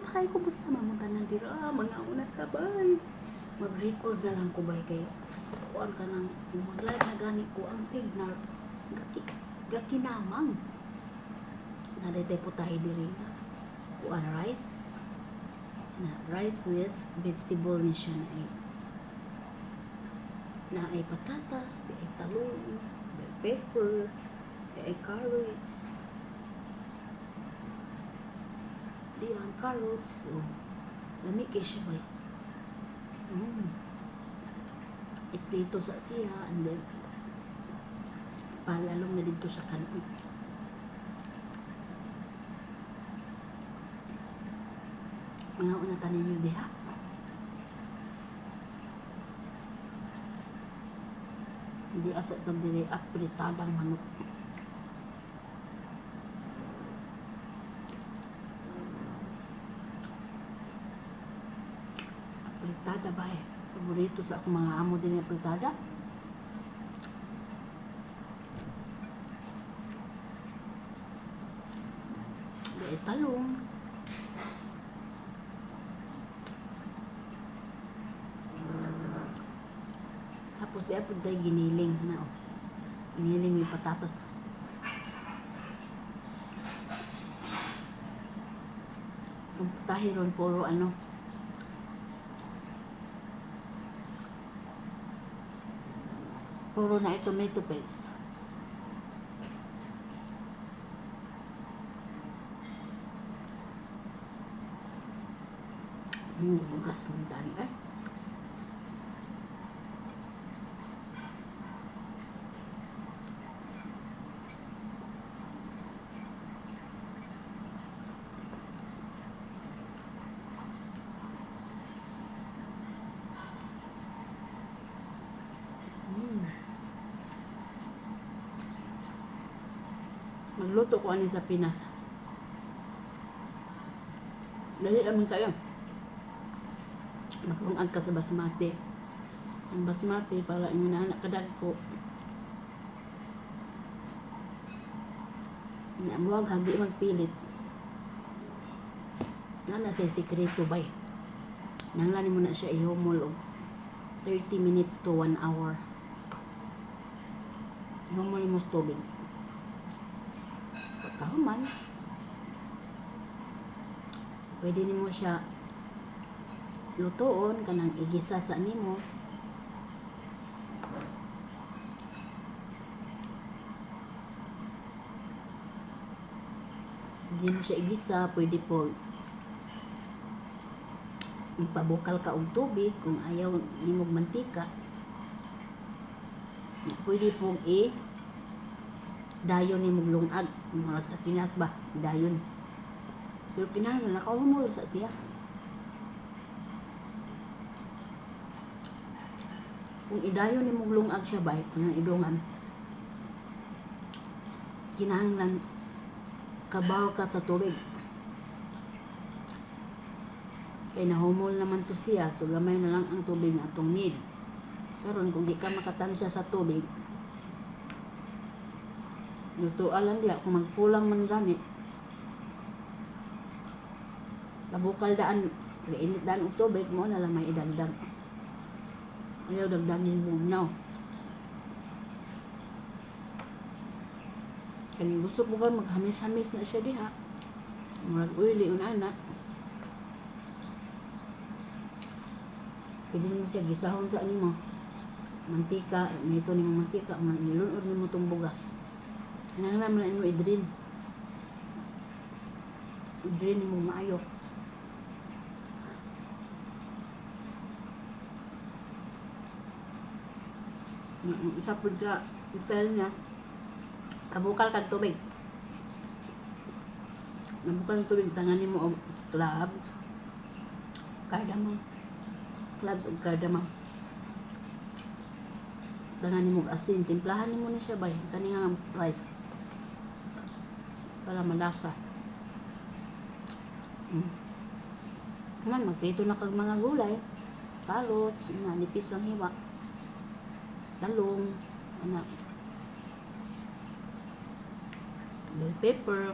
Putahe ko busa mamong tanan dira, mga una ta bay. Mag-record na lang ko bay kay kuan ka nang kung mag-live na gani ko ang signal gaki gakinamang. Naday putahe diri nga kuan, rice na, rice with vegetable ni siya na ay patatas, di ay talong, bell pepper, di ay carrots. Di ang carrots. Oh. Lami kay siya bay. Iprito sa siya and then palalong na dito sa kanon. Mga una tanin nyo diha. Hindi asa tag diri apritadang manok. Apritada ba eh. Paborito sa akong mga amo din yung apritada. Di talong. Tapos di apod tayo giniling na oh. Giniling may patatas. Kung putahe ron, puro ano. Puro na ito tomato paste. Bugas ng tani eh. Magluto ko ani sa Pinas. Dali naman kayo. Naglungag ka sa basmati. Ang basmati para yung anak kadagko. Namuwag hagi magpilit. Nana sa sikreto bay. Nanglan mo na siya ihumol og 30 minutes to 1 hour. Ihumol mo sa tubig. Pagkahuman, pwede nimo siya lutoon kanang igisa sa nimo. Hindi mo siya igisa, pwede po magpabukal ka og tubig kung ayaw nimo og mantika. Pwede pong i dayon nimo og lungag, murag sa Pinas ba, dayon. Pero kinahanglan nakahumol sa siya. Kung idayon nimo og lungag siya bay, kanang idungan, kinahanglan kabaw ka sa tubig. Kay nahumol naman to siya, so gamay na lang ang tubig nga atong need. Karon kung di ka makatansya sa tubig, lutuan lang diya kung magkulang man gani. Pabukal daan, init daan og tubig mo na lang may idagdag. Ayaw dagdagin bugnaw. Kani gusto po ka maghamis-hamis na siya diha. Murag oily un ana. Pwede mo siya gisahon sa animo. Mantika, nito nimo mantika, man ilunod nimo tong bugas. Kinahanglan man nimo i-drain. I-drain nimo maayo. Isa pud ka style niya. Abukal kag tubig. Nabukal ang tubig, tangan nimo og cloves, cardamom. Cloves ug cardamom. Tangan nimo og asin, timplahan nimo ni siya bay kani nga rice para malasa. Man magprito na kag mga gulay, carrots, na nipis lang hiwa. Talong, ana. Bell pepper.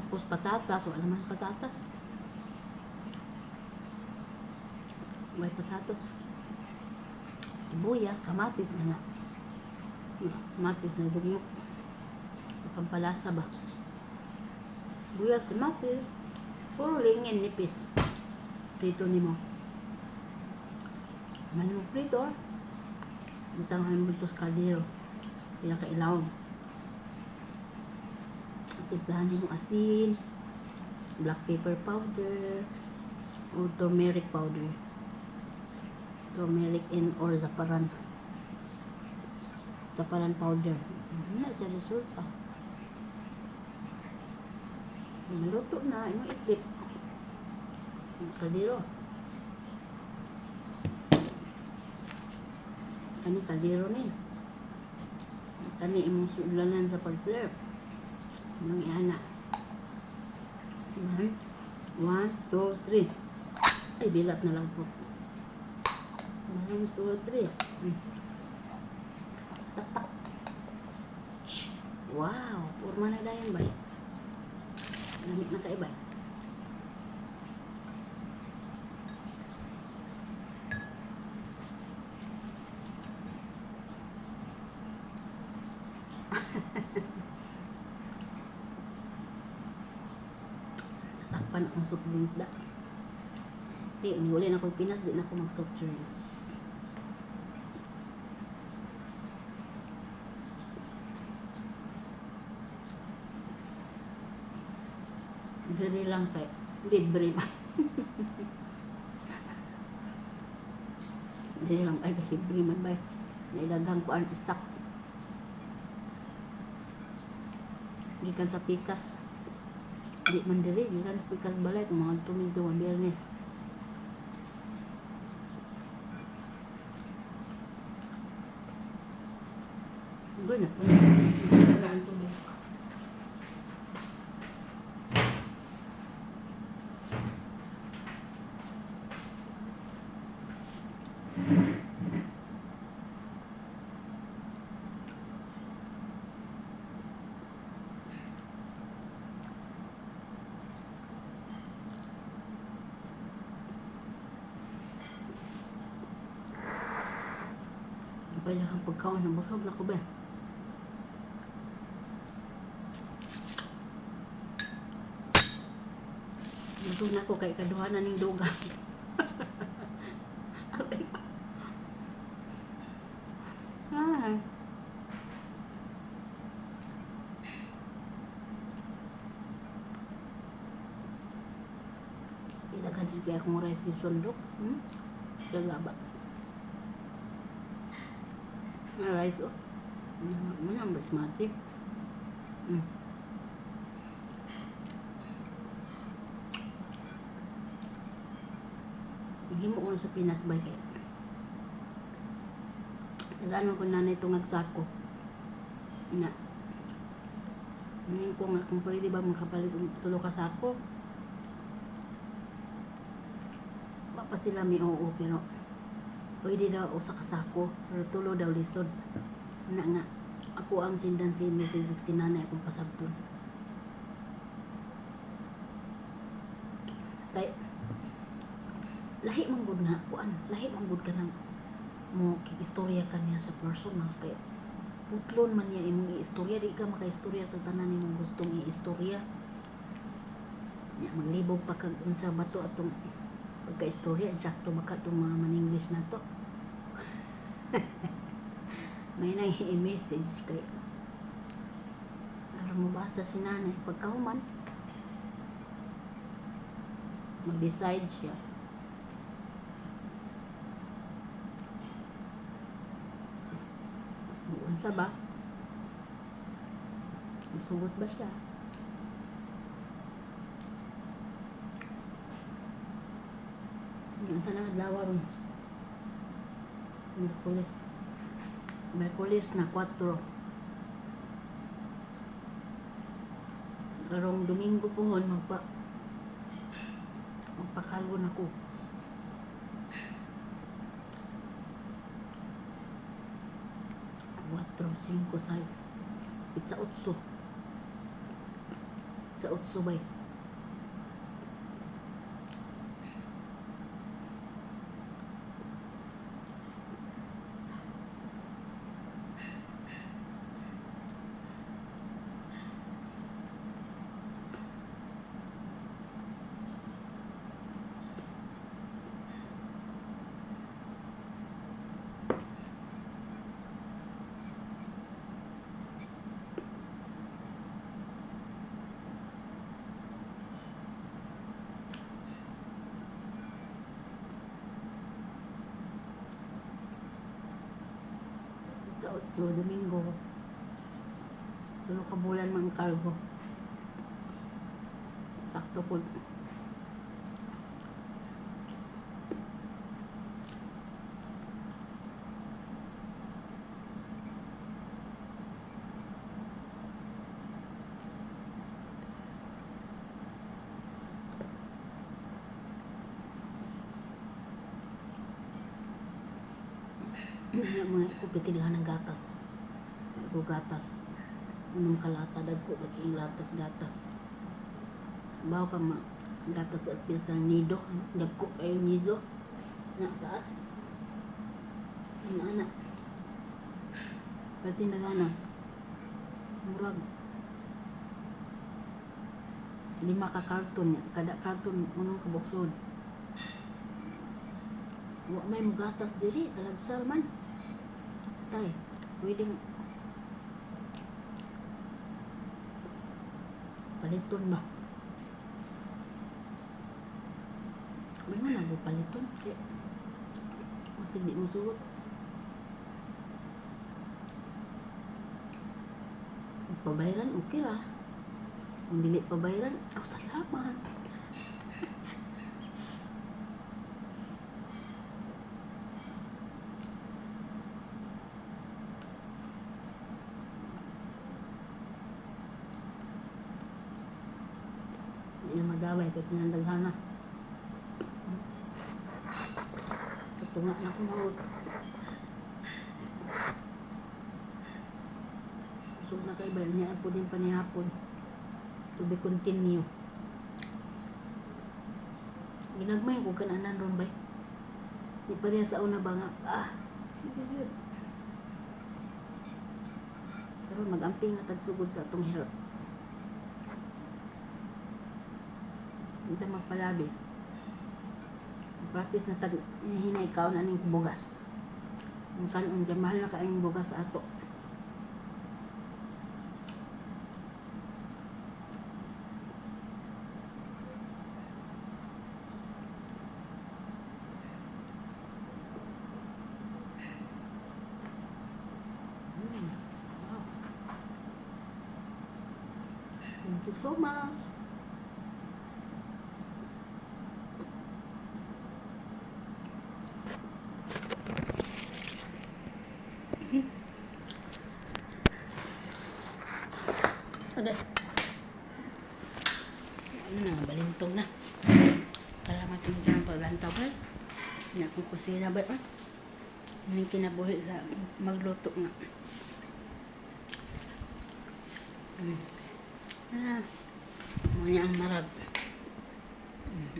Tapos patatas, wala naman patatas. May patatas. Sibuyas, kamatis, ano. Kamatis na dugmok. Pampalasa ba? Sibuyas, kamatis. Puro lingin, nipis. Prito nimo. Man mo prito, ah. Butang mo dito sa kaldero. Pinakailawom. Timplahan mo asin, black pepper powder, o turmeric powder. Turmeric and or zaparan. Zaparan powder. Na siya resulta. Maluto na, imo i-flip. Ang kaldero. Kani kaldero ni. Kani imong sudlanan sa pag-serve. Anong iana? One, one, two, three. Ay, bilat na lang po. One, two, three. Tak, tak. Shh. Wow, porma na dayon bay. Lami na kay bay. Nasakpan akong soft drinks da. Di, uni na ako Pinas, di na ako mag soft drinks. Diri lang kay libre man. Diri lang ay kay libre man bay. Naidaghang kuan stock. Gikan sa pikas. Di man diri, gikan sa pikas balay kung mga tumig ang Biyernes. Good na. Wala ang tubig. Pwede kang pagkaon, nabusog na ko ba? Busog na ko kay kaduha na ning duga. Aray ko. Ah. Daghan jud kay akong rice gisundok. Daga ba? Ah, rice oh. Muna ang basmati. Himo ko na sa Pinas ba kay. Tagaan ko nanay tungag sako. Na. Ngayon ko nga kung pwede ba makapalit og tulo ka sako. Wa pa sila may oo, pero pwede daw usa ka sako, pero tulo daw lisod. Una nga ako ang sindan si Mrs. ug si nanay akong pasabton. Kay lahi man gud nga kuan, lahi man gud ka nang mo istorya ka niya sa personal kay putlon man niya imong iistorya, di ka makaistorya sa tanan imong gustong iistorya. Nya maglibog pa kag unsa ba to atong pagkaistorya, insakto ba ka itong mga man-English na to. May nang i-message kay aron mobasa si nanay pagkahuman mag-decide siya. Unsa ba? Musugot ba siya? Unsa na adlaw ron? Miyerkules. Miyerkules na 4. Karong Domingo pohon magpakalgon ako. 4, 5, 6, pitsa 8. Sa 8 bay. Sa 8, Domingo. 3 ka bulan mang cargo. Sakto po. Mga ko pitilihan ng gatas. Ko gatas. 6 ka lata, dagko ba kayong latas gatas. Bawo ka ma gatas taas pilas ng Nido, dagko kayo Nido. Na taas. Ano ana. Pwede na gana. Murag 5 ka karton niya. Kada karton 6 ka boksod. Wa may mugatas diri, talagsar man. Tay, pwedeng paliton ba? May nga nag paliton. Kaya, masig di mo suot. Kung pabayaran, okay ra. Kung dili pabayaran, oh, salamat. Hindi na madaway, kahit nga daghana. Katunga na ko mahod. Busog na kay bayo niya po din panihapon. To be continue. Ginagmay ko kananan ron bay. Di pa rin sa una ba nga, ah, sige yun. Karon magamping na tagsugod sa atong health. Hindi magpalabi. Practice na tag hinay kaon aning bugas. Ang kanon kay mahal na kaayong bugas sa ato. Wow. Thank you so much. Okay. Ano na, balintong na. Salamat mo dyan paglantaw ba? Nga akong kusina ba? Ah? Anong kinabuhi sa magluto nga. Ah, mo niya ang marag.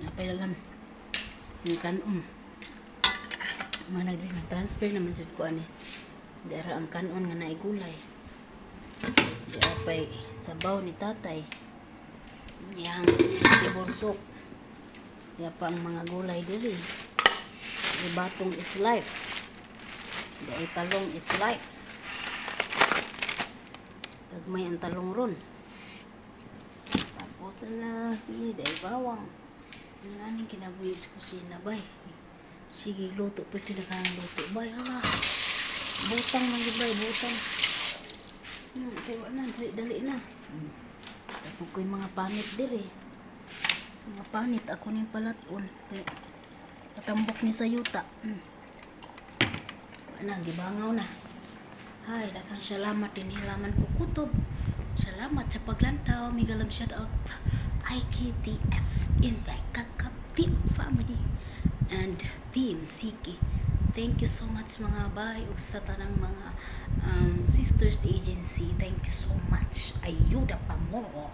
Apay lagam. Yung kanon. Mga nag-transfer naman jud ko ani. Dara ang kanon nga naigulay. Di apay sabaw ni tatay. Yang vegetable soup. Di pa ang mga gulay diri. Di batong is life. Di ay talong is life. Gagmay ang talong ron. Tapos na, di ay bawang. Ano aning kinabuhi sa kusina bay? Sige, luto. Pwede na kang luto bay. Ala. Butang man gid bay, butang. Kaya wala na, dali, dali na. Tapos ko yung mga panit diri. Mga panit, ako ning palaton. Kaya, patambok ni sa yuta. Wala na, gibangaw na. Hay, daghang salamat din hilaman ko kutob. Salamat sa paglantaw. Mega love shout out IKTF Invite Kakap Team Family and Team Siki. Thank you so much mga bay ug sa tanang mga sisters agency. Thank you so much. Ayuda pa more.